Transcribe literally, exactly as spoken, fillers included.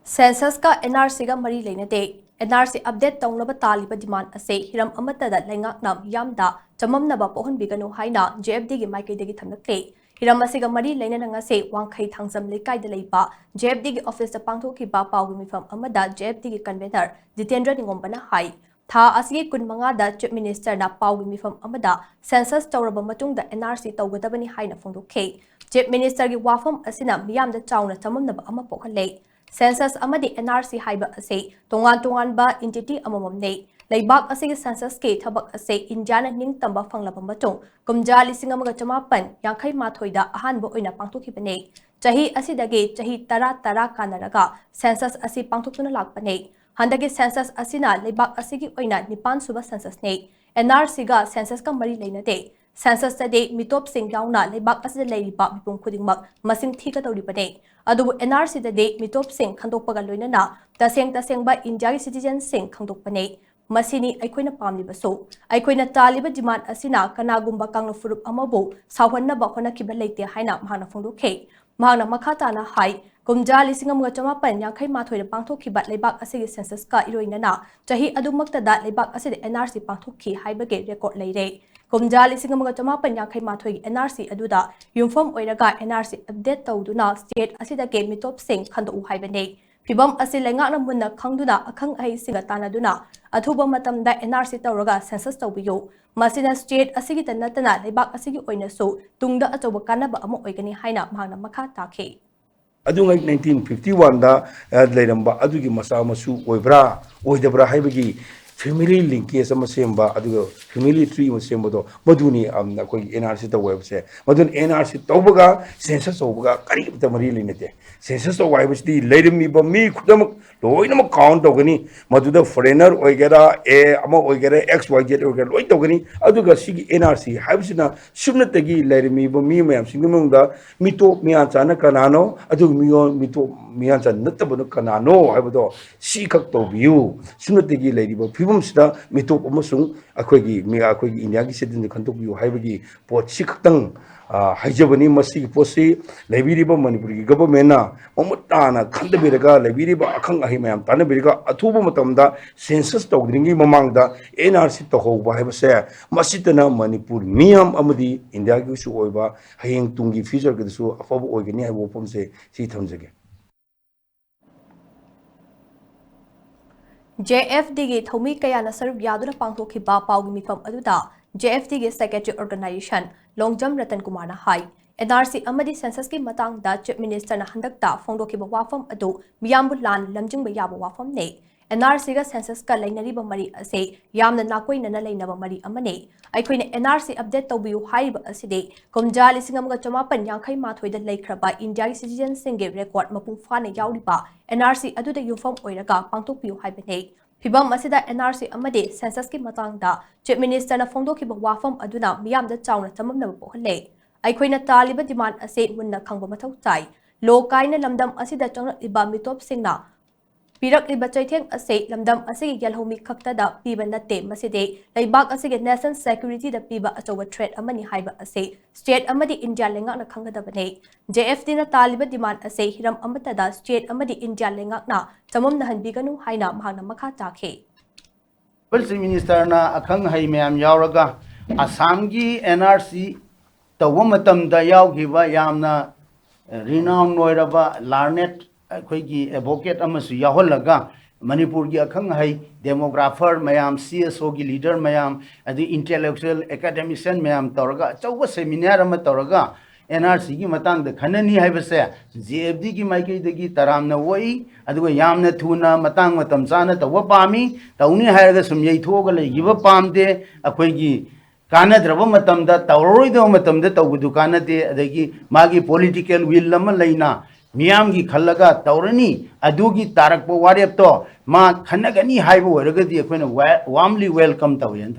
Census-ꯀ N R C-ꯒ ꯃꯔꯤ ꯂꯩꯅꯗꯦ꯫ N R C update ꯇꯧꯅꯕ ꯇꯥꯜꯂꯤꯕ demand ꯑꯁꯤ ꯍꯤꯔꯝ ꯑꯃꯠꯇꯗ ꯂꯩꯉꯥꯛꯅ ꯃꯤꯌꯥꯝꯗ ꯆꯃꯝꯅꯕ ꯄꯣꯛꯍꯟꯕꯤꯒꯅꯨ ꯍꯥꯏꯅ J F D-ꯒꯤ ꯃꯥꯏꯀꯩꯗꯒꯤ ꯊꯝꯂꯛꯂꯦ꯫ ꯍꯤꯔꯝ ꯑꯁꯤꯒ ꯃꯔꯤ ꯂꯩꯅꯅ ꯉꯁꯤ ꯋꯥꯡꯈꯩ ꯊꯥꯡꯖꯝ ꯂꯩꯀꯥꯏꯗ ꯂꯩꯕ J F D-ꯒꯤ office-ꯇ ꯄꯥꯡꯊꯣꯛꯈꯤꯕ ꯄꯥꯎꯒꯤ ꯃꯤꯐꯝ ꯑꯃꯗ J F D-ꯒꯤ convener ꯖꯤꯇꯦꯟꯗ꯭ꯔ ꯅꯤꯉꯣꯝꯕꯅ ꯍꯥꯏ, ꯊꯥ ꯑꯁꯤꯒꯤ ꯀꯨꯟꯃꯉꯥꯗ Chief Minister-ꯅ ꯄꯥꯎꯒꯤ ꯃꯤꯐꯝ ꯑꯃꯗ census ꯇꯧꯔꯕ ꯃꯇꯨꯡꯗ N R C ꯇꯧꯒꯗꯕꯅꯤ ꯍꯥꯏꯅ ꯐꯣꯡꯗꯣꯛꯈꯤ꯫ Chief Minister-ꯒꯤ ꯋꯥꯐꯝ ꯑꯁꯤꯅ ꯃꯤꯌꯥꯝꯗ ꯆꯥꯎꯅ ꯆꯃꯝꯅꯕ ꯑꯃ ꯄꯣꯛꯍꯜꯂꯦ꯫ Census ꯑꯃꯗꯤ N R C ꯍꯥꯏꯕ ꯑꯁꯤ ꯇꯣꯉꯥꯟ ꯇꯣꯉꯥꯟꯕ entity ꯑꯃꯃꯝꯅꯤ꯫ ꯂꯩꯕꯥꯛ ꯑꯁꯤꯒꯤ census-ꯀꯤ ꯊꯕꯛ ꯑꯁꯤ ꯏꯟꯗꯤꯌꯥꯅ ꯅꯤꯡꯇꯝꯕ ꯐꯪꯂꯕ ꯃꯇꯨꯡ ꯀꯨꯝꯖꯥ ꯂꯤꯁꯤꯡ ꯑꯃꯒ ꯆꯃꯥꯄꯟ ꯌꯥꯡꯈꯩ ꯃꯥꯊꯣꯏꯗ ꯑꯍꯥꯟꯕ ꯑꯣꯏꯅ ꯄꯥꯡꯊꯣꯛꯈꯤꯕꯅꯤ꯫ ꯆꯍꯤ ꯑꯁꯤꯗꯒꯤ ꯆꯍꯤ ꯇꯔꯥ ꯇꯔꯥ ꯀꯥꯟꯅꯔꯒ census ꯑꯁꯤ ꯄꯥꯡꯊꯣꯛꯇꯨꯅ ꯂꯥꯛꯄꯅꯤ꯫ ꯍꯟꯗꯛꯀꯤ census ꯑꯁꯤꯅ ꯂꯩꯕꯥꯛ ꯑꯁꯤꯒꯤ ꯑꯣꯏꯅ ꯅꯤꯄꯥꯟ ꯁꯨꯕ census-ꯅꯤ꯫ N R C-ꯒ census-ꯀ ꯃꯔꯤ ꯂꯩꯅꯗꯦ꯫ Census-ꯇꯗꯤ ꯃꯤꯇꯣꯞꯁꯤꯡ ꯌꯥꯎꯅ ꯂꯩꯕꯥꯛ ꯑꯁꯤꯗ ꯂꯩꯔꯤꯕ ꯃꯤꯄꯨꯝ ꯈꯨꯗꯤꯡꯃꯛ ꯃꯁꯤꯡ ꯊꯤꯒꯗꯧꯔꯤꯕꯅꯤ꯫ ꯑꯗꯨꯕꯨ N R C-ꯗꯗꯤ ꯃꯤꯇꯣꯞꯁꯤꯡ ꯈꯪꯗꯣꯛꯄꯒ ꯂꯣꯏꯅꯅ ꯇꯁꯦꯡ ꯇꯁꯦꯡꯕ ꯏꯟꯗꯤꯌꯥꯒꯤ citizen-ꯁꯤꯡ ꯈꯪꯗꯣꯛꯄꯅꯤ꯫ ꯃꯁꯤꯅꯤ ꯑꯩꯈꯣꯏꯅ ꯄꯥꯝꯂꯤꯕꯁꯨ꯫ ꯑꯩꯈꯣꯏꯅ ꯇꯥꯜꯂꯤꯕ demand ꯑꯁꯤꯅ ꯀꯅꯥꯒꯨꯝꯕ ꯀꯥꯡꯂꯨꯞ ꯐꯨꯔꯨꯞ ꯑꯃꯕꯨ ꯁꯥꯎꯍꯟꯅꯕ ꯍꯣꯠꯅꯈꯤꯕ ꯂꯩꯇꯦ ꯍꯥꯏꯅ ꯃꯍꯥꯛꯅ ꯐꯣꯡꯗꯣꯛꯈꯤ꯫ ꯃꯍꯥꯛꯅ ꯃꯈꯥ ꯇꯥꯅ ꯍꯥꯏ, ꯀꯨꯝꯖꯥ ꯂꯤꯁꯤꯡ ꯑꯃꯒ ꯆꯃꯥꯄꯟ ꯌꯥꯡꯈꯩ ꯃꯥꯊꯣꯏꯗ ꯄꯥꯡꯊꯣꯛꯈꯤꯕ ꯂꯩꯕꯥꯛ ꯑꯁꯤꯒꯤ census-ꯀ ꯏꯔꯣꯏꯅꯅ ꯆꯍꯤ ꯑꯗꯨꯃꯛꯇꯗ ꯂꯩꯕꯥꯛ ꯑꯁꯤꯗ N R C ꯄꯥꯡꯊꯣꯛꯈꯤ ꯍꯥꯏꯕꯒꯤ record ꯂꯩꯔꯦ꯫ ꯀꯨꯝꯖꯥ ꯂꯤꯁꯤꯡ ꯑꯃꯒ ꯆꯃꯥꯄꯟ ꯌꯥꯡꯈꯩ ꯃꯥꯊꯣꯏꯒꯤ N R C ꯑꯗꯨꯗ ꯌꯨꯝꯐꯝ ꯑꯣꯏꯔꯒ N R C update ꯇꯧꯗꯨꯅ state ꯑꯁꯤꯗꯒꯤ ꯃꯤꯇꯣꯞꯁꯤꯡ ꯈꯟꯗꯣꯛꯎ ꯍꯥꯏꯕꯅꯤ꯫ ꯐꯤꯚꯝ ꯑꯁꯤ ꯂꯩꯉꯥꯛꯅ ꯃꯨꯟꯅ ꯈꯪꯗꯨꯅ ꯑꯈꯪ ꯑꯍꯩꯁꯤꯡꯒ ꯇꯥꯟꯅꯗꯨꯅ ꯑꯊꯨꯕ ꯃꯇꯝꯗ N R C ꯇꯧꯔꯒ census ꯇꯧꯕꯤꯌꯨ꯫ ꯃꯁꯤꯅ state ꯑꯁꯤꯒꯤꯇ ꯅꯠꯇꯅ ꯂꯩꯕꯥꯛ ꯑꯁꯤꯒꯤ ꯑꯣꯏꯅꯁꯨ ꯇꯨꯡꯗ ꯑꯆꯧꯕ ꯀꯥꯟꯅꯕ ꯑꯃ ꯑꯣꯏꯒꯅꯤ ꯍꯥꯏꯅ ꯃꯍꯥꯛꯅ ꯃꯈꯥ ꯇꯥꯈꯤ꯫ ꯑꯗꯨꯉꯩ nineteen fifty one-ꯗ, ꯑ, ꯂꯩꯔꯝꯕ ꯑꯗꯨꯒꯤ ꯃꯆꯥ ꯃꯁꯨ ꯑꯣꯏꯕ꯭ꯔꯥ, ꯑꯣꯏꯗꯕ꯭ꯔꯥ ꯍꯥꯏꯕꯒꯤ family linkage ꯑꯃ ꯁꯦꯝꯕ, ꯑꯗꯨꯒ family tree ꯑꯃ ꯁꯦꯝꯕꯗꯣ, ꯃꯗꯨꯅꯤ, ꯑꯝ, ꯑꯩꯈꯣꯏꯒꯤ N R C ꯇꯧꯕ ꯍꯥꯏꯕꯁꯦ꯫ ꯃꯗꯨꯅ N R C ꯇꯧꯕꯒ census ꯇꯧꯕꯒ ꯀꯔꯤꯃꯇ ꯃꯔꯤ ꯂꯩꯅꯗꯦ꯫ Census ꯇꯧꯕ ꯍꯥꯏꯕꯁꯤꯗꯤ ꯂꯩꯔꯝꯃꯤꯕ ꯃꯤ ꯈꯨꯗꯤꯡꯃꯛ ꯂꯣꯏꯅꯃꯛ count ꯇꯧꯒꯅꯤ꯫ ꯃꯗꯨꯗ foreigner ꯑꯣꯏꯒꯦꯔꯥ, ꯑꯦ, ꯑꯃ ꯑꯣꯏꯒꯦꯔꯥ, X Y Z ꯑꯣꯏꯒꯦꯔꯥ, ꯂꯣꯏ ꯇꯧꯒꯅꯤ꯫ ꯑꯗꯨꯒ ꯁꯤꯒꯤ N R C ꯍꯥꯏꯕꯁꯤꯅ ꯁꯨꯞꯅꯇꯒꯤ ꯂꯩꯔꯝꯃꯤꯕ ꯃꯤ ꯃꯌꯥꯝꯁꯤꯡꯒꯤ ꯃꯅꯨꯡꯗ ꯃꯤꯇꯣꯞ ꯃꯤꯌꯥꯟꯆꯥꯅ ꯀꯅꯥꯅꯣ, ꯑꯗꯨꯒ ꯃꯤꯑꯣ-, ꯃꯤꯇꯣꯞ ꯃꯤꯌꯥꯟꯆꯥ ꯅꯠꯇꯕꯅ ꯀꯅꯥꯅꯣ ꯍꯥꯏꯕꯗꯣ ꯁꯤꯈꯛ ꯇꯧꯕꯤꯌꯨ꯫ ꯁꯨꯞꯅꯇꯒꯤ ꯂꯩꯔꯤꯕ ꯐꯤꯕꯝꯁꯤꯗ ꯃꯤꯇꯣꯞ ꯑꯃꯁꯨꯡ ꯑꯩꯈꯣꯏꯒꯤ ꯃꯤ-, ꯑꯩꯈꯣꯏꯒꯤ ꯏꯟꯗꯤꯌꯥꯒꯤ citizen ꯈꯟꯗꯣꯛꯄꯤꯌꯨ ꯍꯥꯏꯕꯒꯤ ꯄꯣꯠ ꯁꯤꯈꯛꯇꯪ ꯑ, ꯍꯥꯏꯖꯕꯅꯤ꯫ ꯃꯁꯤꯒꯤ ꯄꯣꯠꯁꯤ ꯂꯩꯕꯤꯔꯤꯕ ꯃꯅꯤꯄꯨꯔꯒꯤ ꯒꯚꯔꯟꯃꯦꯟꯅ ꯃꯃꯨꯠ ꯇꯥꯅ ꯈꯟꯊꯕꯤꯔꯒ, ꯂꯩꯕꯤꯔꯤꯕ ꯑꯈꯪ ꯑꯍꯩ ꯃꯌꯥꯝ ꯇꯥꯟꯅꯕꯤꯔꯒ, ꯑꯊꯨꯕ ꯃꯇꯝꯗ ꯁꯦꯟꯁꯁ ꯇꯧꯗ꯭ꯔꯤꯉꯩ ꯃꯃꯥꯡꯗ ꯑꯦꯟ ꯑꯥꯔ ꯁꯤ ꯇꯧꯍꯧꯕ ꯍꯥꯏꯕꯁꯦ, ꯃꯁꯤꯇꯅ ꯃꯅꯤꯄꯨꯔ ꯃꯤꯌꯥꯝ ꯑꯃꯗꯤ ꯏꯟꯗꯤꯌꯥꯒꯤꯁꯨ ꯑꯣꯏꯕ ꯍꯌꯦꯡ ꯇꯨꯡꯒꯤ ꯐ꯭ꯌꯨꯆꯔꯒꯤꯗꯁꯨ ꯑꯐꯕ ꯑꯣꯏꯒꯅꯤ ꯍꯥꯏꯕ ꯋꯥꯐꯝꯁꯦ ꯁꯤ ꯊꯝꯖꯒꯦ꯫ ꯖꯦ ꯑꯦꯐ ꯗꯤꯒꯤ ꯊꯧꯃꯤ ꯀꯌꯥꯅ ꯁꯔꯨꯛ ꯌꯥꯗꯨꯅ ꯄꯥꯡꯊꯣꯛꯈꯤꯕ ꯄꯥꯎꯒꯤ ꯃꯤꯐꯝ ꯑꯗꯨꯗ ꯖꯦ ꯑꯦꯐ ꯗꯤꯒꯤ ꯁꯦꯀ꯭ꯔꯦꯇꯔꯤ ꯑꯣꯔꯒꯅꯥꯏꯖꯦꯁꯟ ꯂꯣꯡꯖꯝ ꯔꯇꯟ ꯀꯨꯃꯥꯔꯅ ꯍꯥꯏ, ꯑꯦꯟ ꯑꯥꯔ ꯁꯤ ꯑꯃꯗꯤ ꯁꯦꯟꯁꯁꯀꯤ ꯃꯇꯥꯡꯗ ꯆꯤꯐ ꯃꯤꯅꯤꯁꯇꯔꯅ ꯍꯟꯗꯛꯇ ꯐꯣꯡꯗꯣꯛꯈꯤꯕ ꯋꯥꯐꯝ ꯑꯗꯨ ꯃꯤꯌꯥꯝꯕꯨ ꯂꯥꯟ ꯂꯝꯖꯤꯡꯕ ꯌꯥꯕ ꯋꯥꯐꯝꯅꯤ꯫ ꯑꯦꯟ ꯑꯥꯔ ꯁꯤꯒ ꯁꯦꯟꯁꯁꯀ ꯂꯩꯅꯔꯤꯕ ꯃꯔꯤ ꯑꯁꯤ ꯌꯥꯝꯅ ꯅꯥꯀꯣꯏꯅꯅ ꯂꯩꯅꯕ ꯃꯔꯤ ꯑꯃꯅꯤ꯫ ꯑꯩꯈꯣꯏꯅ ꯑꯦꯟ ꯑꯥꯔ ꯁꯤ ꯑꯞꯗꯦꯠ ꯇꯧꯕꯤꯌꯨ ꯍꯥꯏꯔꯤꯕ ꯑꯁꯤꯗꯤ ꯀꯨꯝꯖꯥ ꯂꯤꯁꯤꯡ ꯑꯃꯒ ꯆꯃꯥꯄꯟ ꯌꯥꯡꯈꯩ ꯃꯥꯊꯣꯏꯗ ꯂꯩꯈ꯭ꯔꯕ ꯏꯟꯗꯤꯌꯥꯒꯤ ꯁꯤꯇꯤꯖꯦꯟꯁꯤꯡꯒꯤ ꯔꯦꯀꯣꯔꯗ ꯃꯄꯨꯡ ꯐꯥꯅ ꯌꯥꯎꯔꯤꯕ ꯑꯦꯟ ꯑꯥꯔ ꯁꯤ ꯑꯗꯨꯗ ꯌꯨꯝꯐꯝ ꯑꯣꯏꯔꯒ ꯄꯥꯡꯊꯣꯛꯄꯤꯌꯨ ꯍꯥꯏꯕꯅꯤ꯫ ꯐꯤꯕꯝ ꯑꯁꯤꯗ ꯑꯦꯟ ꯑꯥꯔ ꯁꯤ ꯑꯃꯗꯤ ꯁꯦꯟꯁꯁꯀꯤ ꯃꯇꯥꯡꯗ ꯆꯤꯐ ꯃꯤꯅꯤꯁꯇꯔꯅ ꯐꯣꯡꯗꯣꯛꯈꯤꯕ ꯋꯥꯐꯝ ꯑꯗꯨꯅ ꯃꯤꯌꯥꯝꯗ ꯆꯥꯎꯅ ꯆꯃꯝꯅꯕ ꯄꯣꯛꯍꯜꯂꯦ꯫ ꯑꯩꯈꯣꯏꯅ ꯇꯥꯜꯂꯤꯕ ꯗꯤꯃꯥꯟ ꯑꯁꯤ ꯃꯨꯟꯅ ꯈꯪꯕ ꯃꯊꯧ ꯇꯥꯏ꯫ ꯂꯣ ꯀꯥꯏꯅ ꯂꯝꯗꯝ ꯑꯁꯤꯗ ꯆꯪꯂꯛꯂꯤꯕ ꯃꯤꯇꯣꯞꯁꯤꯡꯅ ꯄꯤꯔꯛꯂꯤꯕ ꯆꯩꯊꯦꯡ ꯑꯁꯤ ꯂꯝꯗꯝ ꯑꯁꯤꯒꯤ ꯌꯦꯜꯍꯧꯃꯤ ꯈꯛꯇꯗ ꯄꯤꯕ ꯅꯠꯇꯦ, ꯃꯁꯤꯗꯤ ꯂꯩꯕꯥꯛ ꯑꯁꯤꯒꯤ ꯅꯦꯁꯅꯦꯜ ꯁꯦꯀ꯭ꯌꯨꯔꯤꯇꯤꯗ ꯄꯤꯕ ꯑꯆꯧꯕ ꯊ꯭ꯔꯦꯠ ꯑꯃꯅꯤ ꯍꯥꯏꯕ ꯑꯁꯤ ꯁ꯭ꯇꯦꯠ ꯑꯃꯗꯤ ꯏꯟꯗꯤꯌꯥ ꯂꯩꯉꯥꯛꯅ ꯈꯪꯒꯗꯕꯅꯤ꯫ ꯖꯦ ꯑꯦꯐ ꯗꯤꯅ ꯇꯥꯜꯂꯤꯕ ꯗꯤꯃꯥꯟ ꯑꯁꯤ ꯍꯤꯔꯝ ꯑꯃꯠꯇꯗ ꯁ꯭ꯇꯦꯠ ꯑꯃꯗꯤ ꯏꯟꯗꯤꯌꯥ ꯂꯩꯉꯥꯛꯅ ꯆꯃꯝꯅꯍꯟꯕꯤꯒꯅꯨ ꯍꯥꯏꯅ ꯃꯍꯥꯛꯅ ꯃꯈꯥ ꯇꯥꯈꯤ꯫ ꯆꯤꯐ ꯃꯤꯅꯤꯁꯇꯔꯅ ꯑꯈꯪ ꯑꯍꯩ ꯃꯌꯥꯝ ꯌꯥꯎꯔꯒ ꯑꯁꯥꯝꯒꯤ ꯑꯦꯟ ꯑꯥꯔ ꯁꯤ ꯇꯧꯕ ꯃꯇꯝꯗ ꯌꯥꯎꯈꯤꯕ ꯌꯥꯝꯅ ꯔꯤꯅꯥꯎꯟ ꯑꯣꯏꯔꯕ ꯂꯥꯔꯅꯦꯠ ꯑꯩꯈꯣꯏꯒꯤ ꯑꯦꯗꯚꯣꯀꯦꯠ ꯑꯃꯁꯨ ꯌꯥꯎꯍꯜꯂꯒ ꯃꯅꯤꯄꯨꯔꯒꯤ ꯑꯈꯪ ꯑꯍꯩ ꯗꯦꯃꯣꯒ꯭ꯔꯥꯐꯔ ꯃꯌꯥꯝ, ꯁꯤ ꯑꯦꯁ ꯑꯣꯒꯤ ꯂꯤꯗꯔ ꯃꯌꯥꯝ, ꯑꯗꯩ ꯏꯟꯇꯦꯂꯦꯛꯆꯨꯋꯦꯜ ꯑꯦꯀꯥꯗꯦꯃꯤꯁꯤꯌꯟ ꯃꯌꯥꯝ ꯇꯧꯔꯒ ꯑꯆꯧꯕ ꯁꯦꯃꯤꯅꯥꯔ ꯑꯃ ꯇꯧꯔꯒ ꯑꯦꯟ ꯑꯥꯔ ꯁꯤꯒꯤ ꯃꯇꯥꯡꯗ ꯈꯟꯅꯅꯤ ꯍꯥꯏꯕꯁꯦ ꯖꯦ ꯑꯦꯐ ꯗꯤꯒꯤ ꯃꯥꯏꯀꯩꯗꯒꯤ ꯇꯔꯥꯝꯅ ꯑꯣꯛꯏ꯫ ꯑꯗꯨꯒ ꯌꯥꯝꯅ ꯊꯨꯅ ꯃꯇꯥꯡ ꯃꯇꯝ ꯆꯥꯅ ꯇꯧꯕ ꯄꯥꯝꯃꯤ꯫ ꯇꯧꯅꯤ ꯍꯥꯏꯔꯒ ꯁꯨꯝ ꯌꯩꯊꯣꯛꯑꯒ ꯂꯩꯈꯤꯕ ꯄꯥꯝꯗꯦ꯫ ꯑꯩꯈꯣꯏꯒꯤ ꯀꯥꯟꯅꯗ꯭ꯔꯕ ꯃꯇꯝꯗ, ꯇꯧꯔꯔꯣꯏꯗꯕ ꯃꯇꯝꯗ ꯇꯧꯕꯗꯨ ꯀꯥꯟꯅꯗꯦ꯫ ꯑꯗꯒꯤ ꯃꯥꯒꯤ ꯄꯣꯂꯤꯇꯤꯀꯦꯜ ꯋꯤꯜ ꯑꯃ ꯂꯩꯅ ꯃꯤꯌꯥꯝꯒꯤ ꯈꯜꯂꯒ ꯇꯧꯔꯅꯤ꯫ ꯑꯗꯨꯒꯤ ꯇꯥꯔꯛꯄ ꯋꯥꯔꯦꯞꯇꯣ ꯃꯥ ꯈꯟꯅꯒꯅꯤ ꯍꯥꯏꯕ ꯑꯣꯏꯔꯒꯗꯤ ꯑꯩꯈꯣꯏꯅ ꯋꯥ-, ꯋꯥꯔꯝꯂꯤ ꯋꯦꯜꯀꯝ ꯇꯧꯋꯦꯅ ꯊꯝꯖꯒꯦ꯫